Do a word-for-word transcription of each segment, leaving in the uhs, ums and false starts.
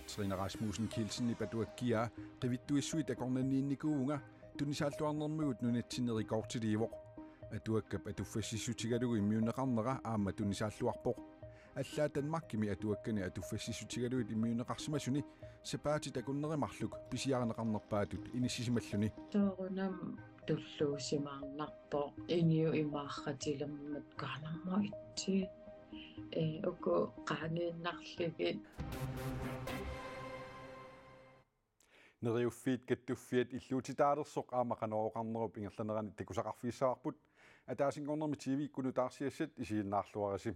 Trine Rasmussen Kielsenip atuakkiaa qivittuissuit akornanniinnikuuvunga tunisaalluarnermigut nunatsinni rekordiliivoq. Atuakkap atuffassissutigalugu immiunneqarnera aamma tunisaalluarpoq. Allaat Danmarkimi atuakkani atuffassissutigalugit immiunneqarsimasuni sapaatit akunnerit marluk pisiarineqarnerpaatut inissisimalluni. Soorunami tulluusimaarnarpoq, ingiu imaarratilermat kaanarmu itsi. Ee, uku qaangiinnarlugit. Neriuffiit kattuffiat illuutitaalersoq aamma Qanorooqarnerup ingerlanerani takusaqarfigissavarput. Ataasinngornermi T V-kkut nutaarsiassat isiginnaarluarisi.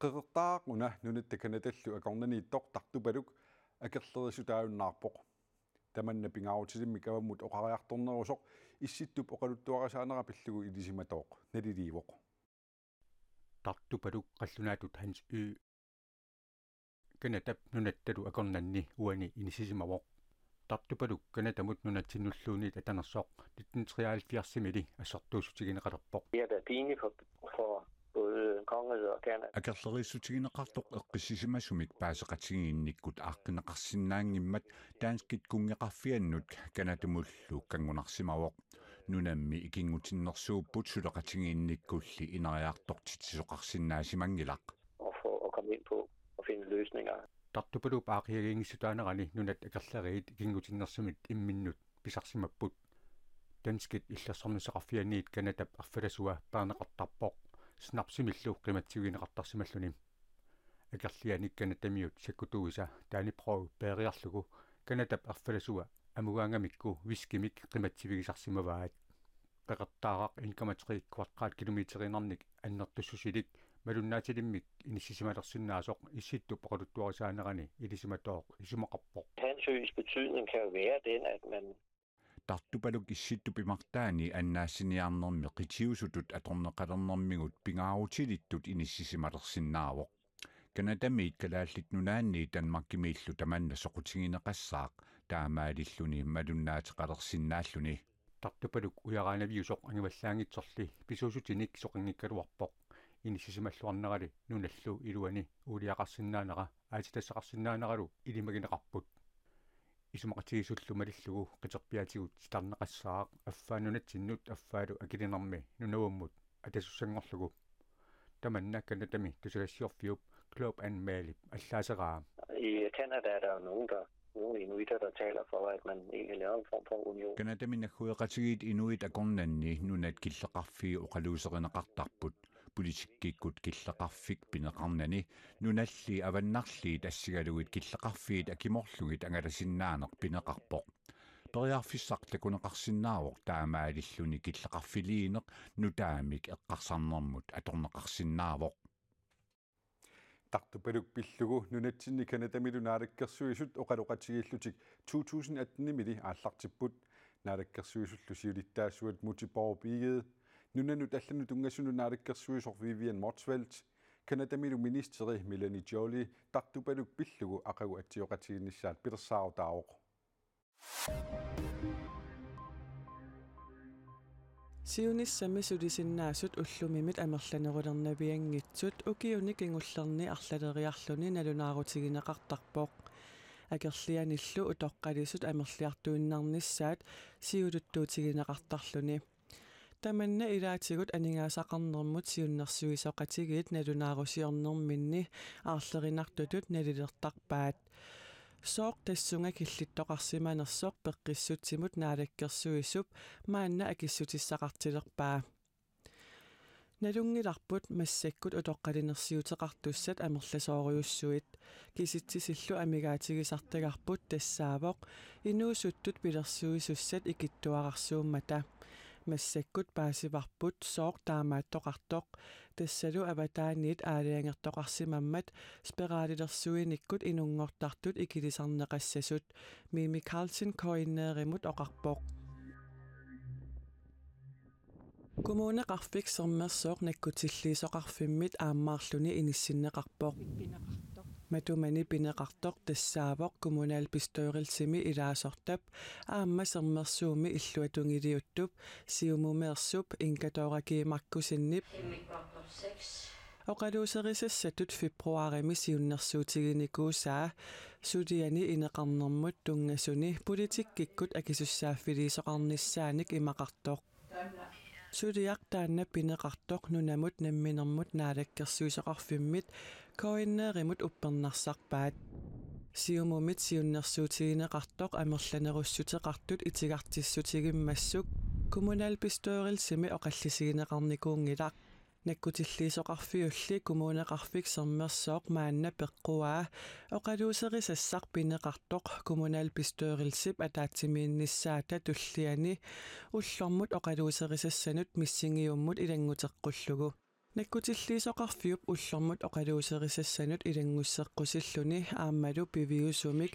Qeqertaaq una nunatta Canadallu akornanniittoq Tartupaluk akerleriissutaajunnaarpoq. Tamanna pingaarutilimmik avammut oqariartornerusoq Issittup oqaluttuarisaanera pillugu ilisimatooq naliliivoq. Tartupaluk qallunaatut Hans Ø. Canadap nunattalu akornanni uani inissisimavoq. Tartupaluk Canadamut nunatsinnulluunniit atanersoq nitten treoghalvfjerds-imili assortuussutigineqalerpoq. Det har været pinligt for, for både kongeriget og Canada. Akerleriissutigineqartoq eqqissisimasumik paaseqatigiinnikkut aaqqineqarsinnaanngimmat danskit kunngeqarfiannut Canadamullu kanngunarsimavoq. Nunammi ikinngutinnersuupput suleqatigiinnikkulli ineriartortitsisoqarsinnaasimanngilaq. At få at komme ind på og finde løsninger. Tartupaluup aaqqiagiinngissutaanerani nunat akerleriit ikinngutinnersumit imminnut pisarsimapput. Danskit illersornissaqarfianniit Canadap arfineq-suaa peerneqartarpoq, snapsimillu qimatsivigineqartarsimalluni. Akerlianik Canadamiut sakkutuisa Dannebrog peeriarlugu Canadap arfineq-suaa amugaangamikku whiskymik qimatsivigisarsimavaat. Qeqertaaraq en komma tre kvadratkilometeriinnarnik annertussusilik malunnaatilimmik inissisimalersinnaasoq Issittup oqaluttuarisaanerani ilisimatooq isumaqarpoq. Hans Øs betydning kan jo være den, at man Tartupaluk Issittup imartaani annaassiniarnermi qitiusutut atorneqalernermigut pingaarutilittut inissisimalersinnaavoq. Canadamiit Kalaallit Nunaanniit Danmarkimiillu tamanna soqutigineqassaaq, taamaalilluni malunnaateqalersinnaalluni. Tartupaluk ujaraanaviusoq angivallaanngitsorli pisuussutinik soqanngikkaluarpoq. Inissisimalluarnerali nunallu iluani uuliaqarsinnaanera aatsitassaqarsinnaaneralu ilimagineqarput. Isumaqatigiissullu malillugu qiterpiaatigut sitarneqassaaq affaa nunatsinnut affaalu akilinermi nunavummut atasussanngorlugu. Tamanna Canadami tusagassiorfiup Globe and Mailip allaaseraa. I Canada er der jo nogen, der, nogle inuitter, der taler for, at man egentlig laver en form for union. Canadami naggueqatigiit inuit akornanni nunat killeqarfii oqaluuserineqartarput. Politikkikkut killeqarfik pineqarnani nunalli avannarliit assigalugit killeqarfiit akimorlugit angalasinnaaneq pineqarpoq. Periarfissaq takuneqarsinnaavoq, taamaalilluni killeqarfiliineq nutaamik eqqarsarnermut atorneqarsinnaavoq. Tartupaluk pillugu nunatsinni Canadamilu naalakkersuisut oqaloqatigiillutik to tusind atten-imili aallartipput. Naalakkersuisullu siulittaasuat Múte Bourup Egede, nunanut allanut tunngasunut naalakkersuisoq Vivian Motzfeldt, Canadamilu ministeri Mélanie Joly Tartupaluk pillugu aqagu atsioqatigiinnissaat pilersaarutaavoq. Siunissami sulisinnaasut ullumimit amerlanerulernavianngitsut ukiuni kingullerni arlaleriarluni nalunaarutigineqartarpoq. Akerlianillu utoqqalisut amerliartuinnarnissaat siuluttuutigineqartarluni. Tamanna ilaatigut aningaasaqarnermut siunnersuisoqatigiit nalunaarusiornerminni aarlerinartutut nalilertarpaat. Sooq tassunga killittoqarsimanersoq peqqissutsimut naalakkersuisup maanna akissutissaqartilerpaa. Nalunngilarput massakkut utoqqalinersiuteqartussat amerlasoorujussuit. Kisitsisillu amigaatigisartagarput tassaavoq inuusuttut pilersuisussat ikittuararsuummata. Massakkut paasivarput sooq taamaattoqartoq, tassalu avataaniit aalajangertoqarsimammat spiralilersuinikkut inunngortartut ikilisarneqassasut, Mimi Karlsen K N R-imut oqarpoq. Kommuneqarfik Sermersooq nakkutilliisoqarfimmit aammaarluni inissinneqarpoq. Matumani pineqartoq tassaavoq kommunalbestyrelsimi ilaasortap aamma Sermersuumi illuatungiliuttup Siumumeersup Inga Dora G. Markussenip Oqaluuserisassatut februarimi siunnersuutiginikuusaa suliani ineqarnermut tunngasuni politikkikkut akisussaaffiliisoqarnissaanik imaqartoq. Suliaq taanna pineqartoq nunamut namminermut naalakkersuisoqarfimmit K N R-imut uppernarsarpaat. Siumumit siunnersuutigineqartoq amerlanerussuteqartut itigartissutigimmissuk kommunalbestyrelsimi oqallisigineqarnikuunngilaq. Nakkutilliisoqarfiulli Kommuneqarfik Sermersooq maanna peqquaa oqaluuserisassaq pineqartoq kommunalbestyrelsip ataatsimiinnissaata tulliani ullormut oqaluuserisassanut missingiummut ilannguteqqullugu. Nakkutilliisoqarfiup ullormut oqaluuserisassanut ilanngusseqqusilluni aammalu piviusumik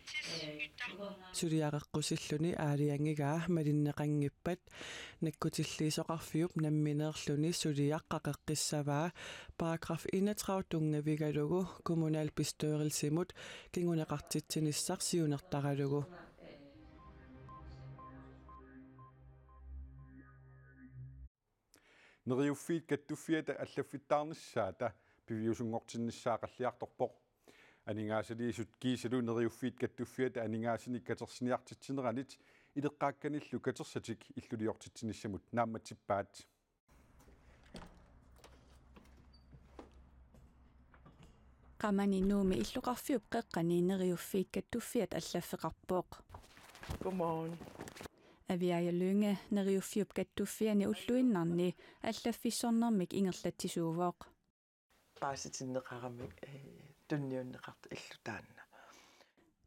suliareqqusilluni aalajangigaa malinneqanngippat, nakkutilliisoqarfiup nammineerluni suliaq qaqeqqissavaa paragraf enogtredive tunngavigalugu kommunalbestyrelsimut kinguneqartitsinissaq siunertaralugu. Neriuffiit Kattuffiata allaffittaarnissaata piviusunngortinnissaa qalliartorpoq. Aningaasaliisut kiisalu Neriuffiit Kattuffiata aningaasanik katersiniartitsineranit ileqqaakkanillu katersatik illuliortitsinissamut naammatsippaat. Qamani Nuummi illoqarfiup qeqqani Neriuffiit Kattuffiat allaffeqarpoq. Godmorgen. Aviaja Lynge Neriuffiup Kattuffiani ulluinnarni allaffissornermik ingerlatsisuuvoq. Paasitinneqaramik, eh, tunniunneqartoq illu taanna.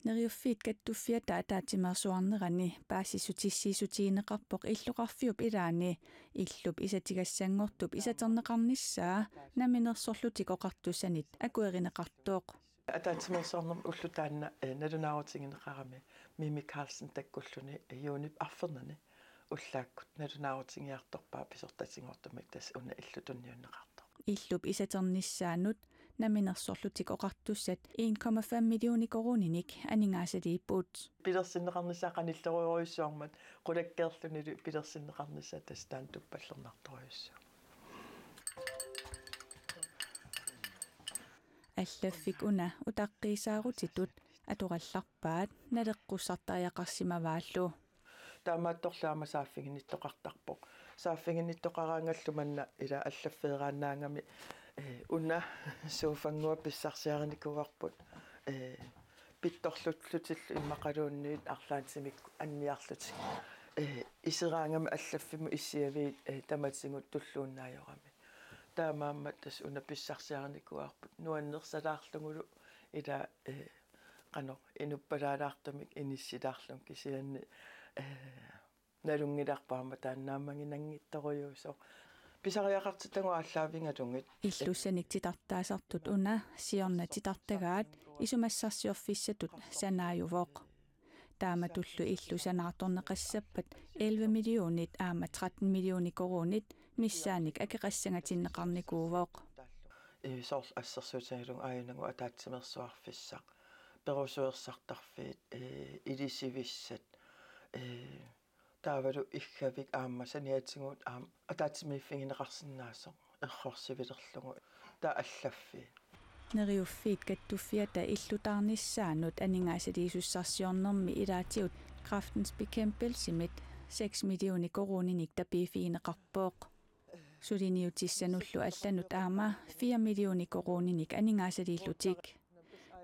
Neriuffiit Kattuffiata ataatsimeersuarnerani paasissutissiissutigineqarpoq illoqarfiup ilaani illup isatigassanngortup isaterneqarnissaa Namminersorlutik Oqartussanit akuerineqartoq. Ataatsimeersuarnermi ulloq taanna, eh, nalunaarutigineqarami Mimi Karlsen takkulluni, eh, juunip arfernanni ullaakkut nalunaarutigiartorpaa pisortatigoortumik tassa una illu tunniunneqartoq. Illup isaternissaanut Namminersorlutik Oqartussat en komma fem millioner koruuninik aningaasaliipput. Pilersinneqarnissaa qanillerujorujussuarmat qulakkeerlunilu pilersinneqarnissaa tassa taanna tuppallernartorujussuuvoq. Allaffik una utaqqiisaarutitut atorallarpaat naleqqussartariaqarsimavaallu. Taamaattorli aamma saaffiginnittoqartarpoq. Saaffiginnittoqaraangallu manna ila allaffeeraannaagami, eh, una sofannguaq pissarsiarinikuuarput, eh, pittorlutillu immaqaluunniit arlaannik anniarlutik. Eh, iseraangami allaffimmut issiaviit, eh, tamatigut tulluunnaajorami. Taamaammat tassa una pissarsiarinikuuarput nuannersalaarlugulu ila, eh, qanoq inuppalaalaartumik inissilaarlunga kisianni, eh, nalunngilarput aamma taanna naammaginanngitsorujuusoq. Pisariaqartitagut aallaavigalugit. Illussanik titartaasartut una siorna titartagaat isumassarsiorfissatut sanaajuvoq. Taamatullu illu sanaartorneqassappat elleve millionit aamma tretten millioner koruunit missaannik akeqassangatinneqarnikuuvoq. Eh, soorlu assersuutigalugu aajuna ataatsimeersuarfissaq, perusuersartarfiit, eh, ilisivissat, eh, taavalu iggavik aamma saniatigut aamma ataatsimiiffigineqarsinnaasoq errorsivilerlugu taava allaffii. Neriuffiit Kattuffiata illutaarnissaanut aningaasaliisussarsiornermi ilaatigut Kræftens Bekæmpelsimit seks millioner koruuninik tapiiffigineqarpoq. Suliniutissanullu allanut aamma fire millioner koruuninik aningaasaliillutik.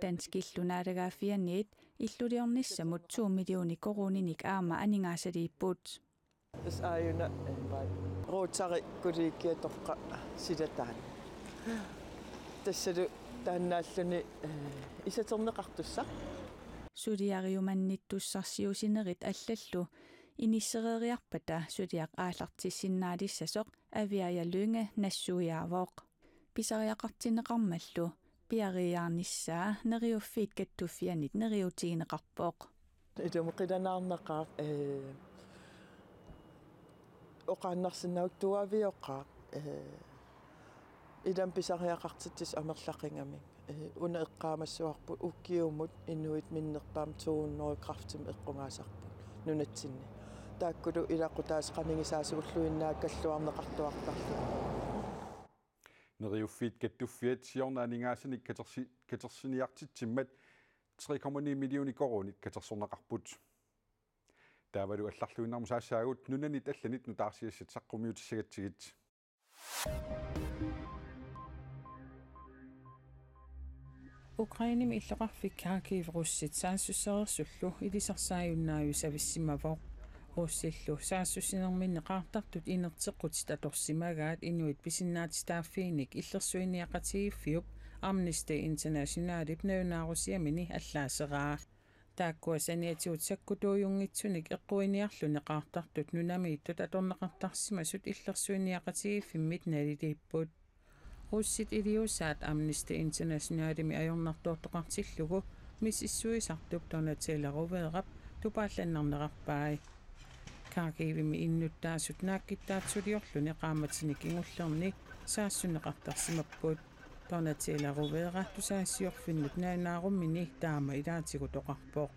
Danskillu naalagaaffianniit illuliornissamut to millioner koruuninik aamma aningaasaliipput. Tassa aajuna, eh, Rotary Kollegiatoqqaq silataani. Tassalu taannaalluni, eh, isaterneqartussaq. Suliariumannittussarsiuussinerit allallu inissereeriarpata suliaq aallartissinnaalissasoq Aviaja Lynge nassuiaavoq. Pisariaqartinneqarmallu piareeriarnissaa Neriuffiit Kattuffianit neriuutigineqarpoq. Ilumut qilanaarnaqaaq, eh, oqaannarsinnaagukku tuavioqaaq, eh, ilami pisariaqartitsisut amerlaqigamik. Eh, una eqqaamassavarput ukiumut inuit minnerpaamik to hundrede kræftimik eqqugaasarput nunatsinni. Taakkulu ilaqutaasa qanigisaasa ulluinnaakalluarneqartuartarluni. Neriuffiit kattuffiat siorna aningaasanik katersi-, katersiniartitsimmat tre komma ni millioner koruunit katersorneqarput. Taavalu allarluinnarmut saassaagut nunanit allanit nutaarsiassat saqqummiutissagatsigit. Ukrainemi illoqarfik Kharkiv russit saassussereersullu ilisarsaajunnaajussavissimavoq. Russillu saassussinerminni qaartartut inerteqqutit atorsimagaat inuit pisinnaatitaaffiinik illersuiniaqatigiiffiup Amnesty Internationalip nalunaarusiamini allaaseraa. Taakkua saniatigut sakkutuujunngitsunik eqquiniarluni qaartartut nunamiittut atorneqartarsimasut illersuiniaqatigiiffimmit naliliipput. Russit iliuusaat Amnesty Internationalimi ajornartoortoqartillugu misissuisartup Donatella Roverap tupaallannarnerarpai. Kharkivimi innuttaasut naakkittaatsuliorluni qaammatini kingullerni saassunneqartarsimapput. Donatella Rovera tusagassiorfinnut nalunaarummini taama ilaatigut oqarpoq.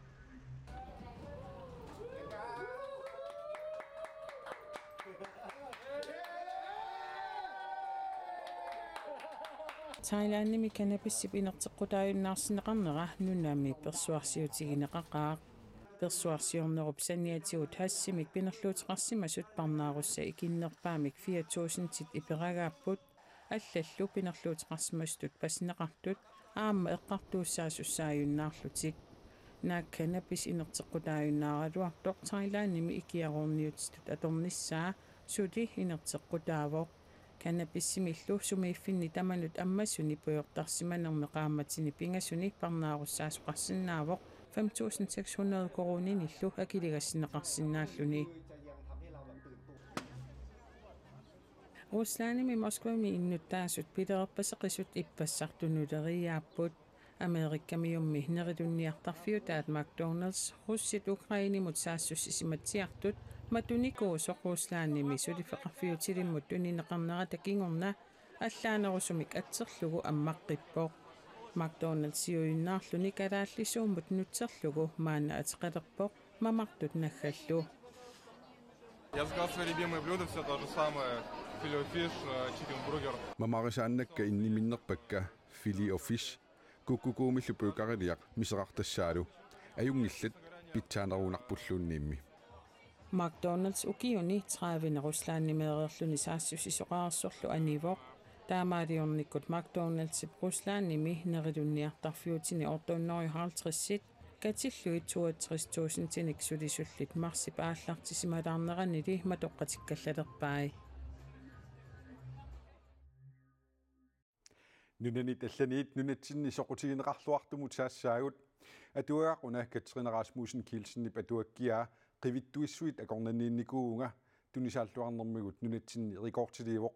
Thailandimi cannabisip inerteqqutaajunnaarsinneqarnera nunami persuarsiutigineqaqaaq. Persuarsiornerup saniatigut hashimik pinerluuteqarsimasut parnaarussat ikinnerpaamik fire tusindit iperagaapput, allallu pinerluuteqarsimasutut passineqartut aamma eqqartuussaasussaajunnaarlutik. Naak cannabis inerteqqutaajunnaaraluartoq Thailandimi ikiaroorniutitut atornissaa suli inerteqqutaavoq. Cannabisimillu sumiiffinni tamanut ammasuni pujortarsimanermi qaammatini pingasuni parnaarussaasoqarsinnaavoq fem tusind seks hundrede koruuninillu akiligassinneqarsinnaalluni. Ruslandimi Moskwami innuttaasut pilererpaseqisut ippassaq tunuleriiaapput. Amerikamiummi nerilunniartarfiutaat McDonald's russit Ukrainemut saassussisimatsiartut matunikuusoq Ruslandimi suliffeqarfiutilimmut tunineqarnerata kingorna allaanerusumik atserlugu ammaqqippoq. McDonaldsiujunnaarluni kalaallisuumut nutserlugu maanna ateqalerpoq mamartut naggallu. Я заказал свои любимые блюда, все то же самое. Филе-о-фиш, э, чикен-бургер. Mamarisaannakka inniminnerpakka filet-o-fish, kukkukuumillu puikariliaq miserartassaalu. Ajunngillat pitsaanerugunarpulluunniimmi. McDonald's ukiuni tredive Ruslandimeereerluni saassussisoqareersorlu anivoq. Taamaaliornikkut McDonald'sip Ruslandimi nerilunniartarfiutini otte hundrede og halvtredsit katillugit toogtres tusindinik sulisullit marsip aallartisimalaarneranili matoqqatikkallalerpai. Nunanit allanit nunatsinni soqutigineqarluartumut saassaagut. Atuagaq una Katrine Rasmussen Kielsenip atuakkiaa Qivittuissuit akornanniinnikuuvunga tunisaalluarnermigut nunatsinni rekordiliivoq.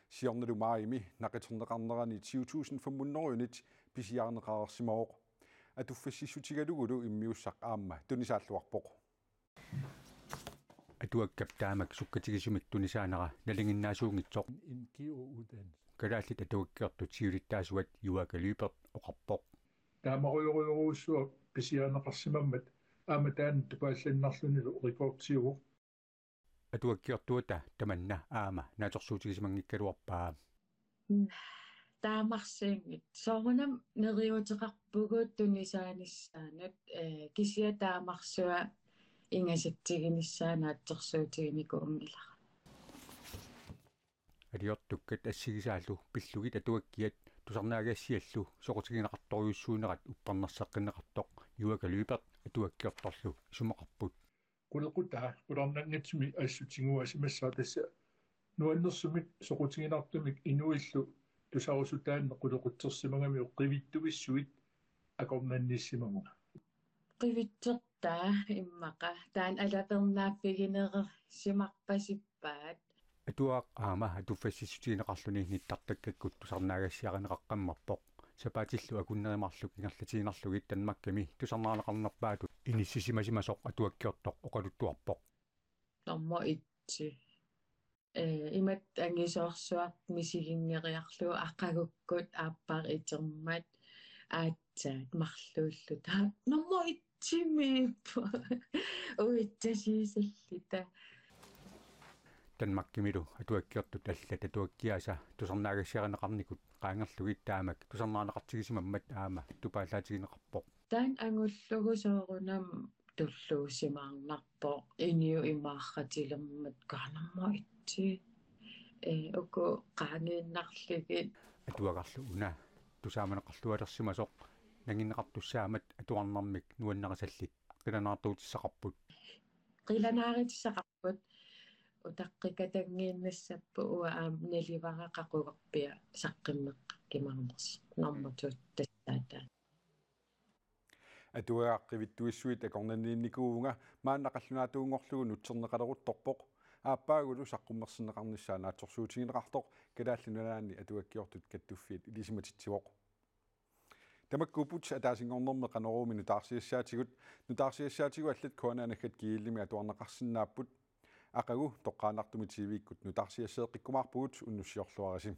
Siornalu maajimi naqiterneqarnerani tyve tusind fem hundrede unit pisiarineqareersimavoq. Atuffassissutigalugulu immiussaq aamma tunisaalluarpoq. Atuakkap taamak sukkatigisumik tunisaanera nalinginnaasuunngitsoq. En G O uddannelse. Kalaallit atuakkiortut siulittaasuat Juaaka Lyberth oqarpoq. Taamarujorujorujussuaq pisiarineqarsimammat aamma taanna tupaallannarlunilu rekordiuvoq. Atuakkiortuata tamanna aamma naatsorsuutigisimanngikkaluarpaa. Taamarsuunngitsoq. Soorunami neriuuteqarpugut tunisaanissaanut, ee, kisianni taamarsuaq ingasatsiginissaa naatsorsuutiginikuunngilara. Aliortukkat assigisaallu pillugit atuakkiat tusarnaagassiallu soqutigineqartorujussuunerat uppernarseqqinneqartoq Juaaka Lyberth atuakkiortorlu isumaqarput. Qulequtaa qularnanngitsumik assut tiguaasimassaaq, tassa nuannersumik soqutiginartumik inuillu tusarusutaannik qulequtsersimagamiuk Qivittuissuit akornanniissimavunga. Qivittortaa immaqa taanna alapernaaffiginersimarpasippaat. Atuagaq aamma atuffassissutigineqarluni nittartakkakkut tusarnaagassiarineqaqqammerpoq. Sapaatillu akunneri marluk ingerlatiinnarlugit Danmarkimi tusarnaarneqarnerpaatut inissisimasimasoq atuakkiortoq oqaluttuarpoq. Nummer et. Ee, imatut angisoorsuaq misiginngeriarlugu aqagukkut aappara itermat aatsaat marluulluta. Nummer et-imiippoq. Uitsasiisalluta. Danmarkimilu atuakkiortut allat atuakkiaasa tusarnaagassiarineqarnikut qaangerlugit taamak tusarnaarneqartigisimammat aamma tupaallaatigineqarpoq. Taanna angullugu soorunami tulluusimaarnarpoq, inuit imaarratilermat kaanarma itsi. Ee, uku qaangiinnarlugit. Atuagarlu una tusaamaneqarlualersimasoq nanginneqartussaammat atuarnermik nuannarisallit qilanaartuutissaqarput. Qilanaarutissaqarput, utaqqikatanngiinnassapput uanga aamma nalivara qaqugorpiaq saqqummeqqikkumaarnersoq nummer to tassaata. Atuagaq qivittuissuit akornanniinnikuuvunga maanna qallunaatuunngorlugu nutserneqaleruttorpoq. Aappaagulu saqqummersinneqarnissaa naatsorsuutigineqartoq Kalaallit Nunaanni Atuakkiortut Kattuffiat ilisimatitsivoq. Tamakkuupput ataasinngornermi Qanoruumi nutaarsiassaatigut, nutaarsiassaatigut allat K N R naggat gl-imi atuarneqarsinnaapput. Aqagu toqqaannartumik T V-kkut nutaarsiasseeqqikkumaarpugut, unnussiorluarisi.